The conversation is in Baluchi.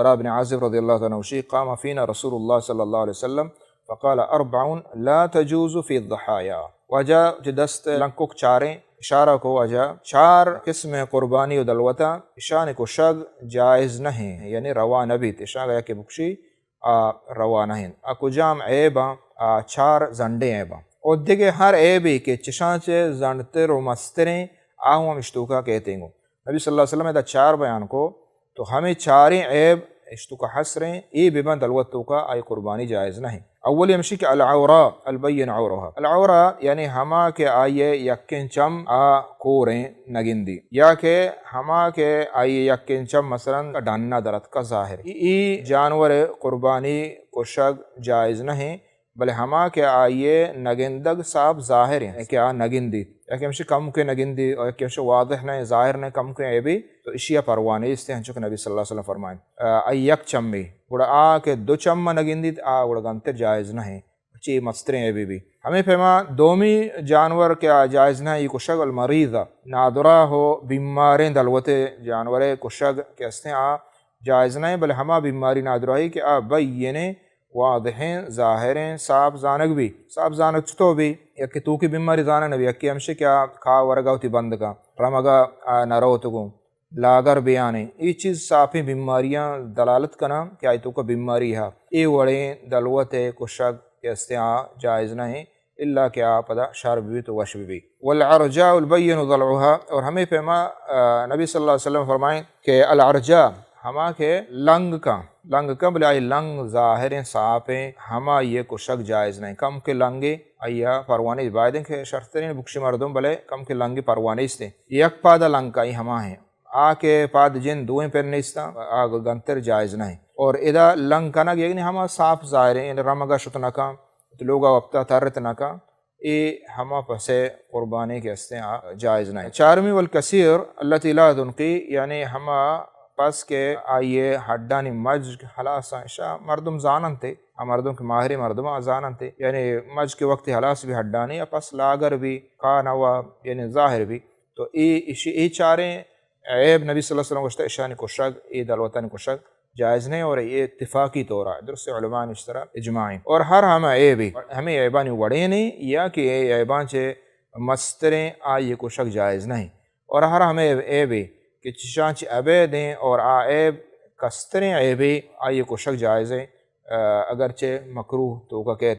براء بن عازب رضی اللہ تعالی عنہ گوشی، قام فینا رسول اللہ صلی اللہ علیہ وسلم فقال، اربع لا تجوز فی الضحایا۔ واجہ چہ دست لنکک چاریں، اشارہ کو واجہ، چار قسم قربانی و دلوتا اشانی کشگ جائز نہیں، یعنی روا نبیت، اشاں اگہ یکے بکشی آ روا نہ انت۔ آ کجام عیباں؟ آ چار زنڈیں عیباں۔ و دگہ ہر عیبے کہ چشاں چہ زنڈتر و مستریں، آ ہوں ہم اشتوکا کیتیں گوں۔ نبی صلی اللہ علیہ وسلم ادا چار بیان کو، تو ہمیں چاریں عیب اشتوکا حسریں، اے ببن دلوت توکا آئی قربانی جائز نہیں۔ اولی ہمشی کہ العوراء البین عورها۔ العوراء یعنی ہما کہ آئی یکیں چم آ کوریں نگندی، یا کہ ہما کہ آئی یکیں چم مثلاً ڈنا درتکا ظاہر۔ ای، ای جانور قربانی کشگ جائز نہیں، بلے ہما کہ آئی نگندگ صاف ظاہر ہیں کہ آ نگندی، یا کہ ہمشی کم کے نگندی، اور کہ ہمشی واضح نہیں، ظاہر نہیں، کم کے عیبی، تو اشیا پرواہ نیست ہیں، ہنچو کہ نبی صلی اللہ علیہ وسلم فرمائیں۔ آ، آئی یک چمی، گڑا آ کہ دو چم نگندی، آ گڑا گنتر جائز نہیں۔ چی مستریں عیبی بی۔ ہمیں پیما دومی جانور کہ آ جائز نہ، ای کشگ المریضہ، نادراہ و بیماریں دلوتے جانورے کشگ کہ استیں آ جائز نہ، بلے ہما بیماری نادراہی کہ آ بینیں، واضحیں، ظاہریں، صاف زانگ بی۔ صاف زانگ چطو بی؟ یکے توکی بیماری زانگ نبی، یکے ہمشی کہ آ کھا ورگا وتی بند کا، رمگا آ نہ روت گوں۔ لاگر بیانیں۔ اے چیز صافیں بیماریاں دلالت کناں کہ آئی توکا بیماری ہا۔ اے وڑیں دلوت ء کشگ کہ استیں آ جائز نہ ایں، الا کہ آ پدا شر ببیت و وش ببیت۔ والعرجاء البین ضلعها، اور ہمیں پیما، آ، نبی صلی اللہ علیہ وسلم فرمائیں کہ العرجاء ہما کہ لنگ کن، لنگ کن بلے آئی لنگ ظاہریں صافیں، ہما یہ کشگ جائز نہ ایں۔ کم کہ لنگے آئی پرواہ نیست، بایدیں کہ شرتریں بکشی مردم بلے کم کہ لنگے پرواہ نیستیں۔ یک پادا لنگ کن آئی ہما ہیں۔ آ کہ پاد جند دوئیں پر نیستاں، آ گنتر جائز نہ ایں۔ اور ادا لنگ کنگ یعنی ہما صاف ظاہر ایں، یعنی رمگا شت نہ کن، لوگا وپتا ترت نہ کن، اے ہما پسے قربانی کہ استیں آ جائز نہ ایں۔ چارمی والکثیر التي لا تنقي، یعنی ہما پس کہ آئی ہڈانی مجگ ہلاس ایں، اشا مردم زاننتے، آ مردم کہ ماہریں مردم آ زاننتے، یعنی مجگ کے وقت ہلاس بی ہڈانی، آ پس لاگر بی، کانوا، یعنی ظاہر بی، تو اے اشی، اے چاریں عیب نبی صلی اللہ علیہ وسلم گوشتہ، اشانی کشگ، اے دلوتانی کشگ جائز نہیں اور اے اتفاقی طور ہے، درست علماء اشترا اجماع ہیں۔ اور ہر ہمہ عیبی، ہمیں عیبانی وڑے نہیں یا کہ اے عیبان چے مستریں آئی کشگ جائز نہیں۔ اور ہر ہمیں عیبی کہ چشان چے ابید ہیں اور آ عیب کستریں عیبی آئی کشگ جائز ہیں، آ، اگرچہ مکروہ توکا کہتے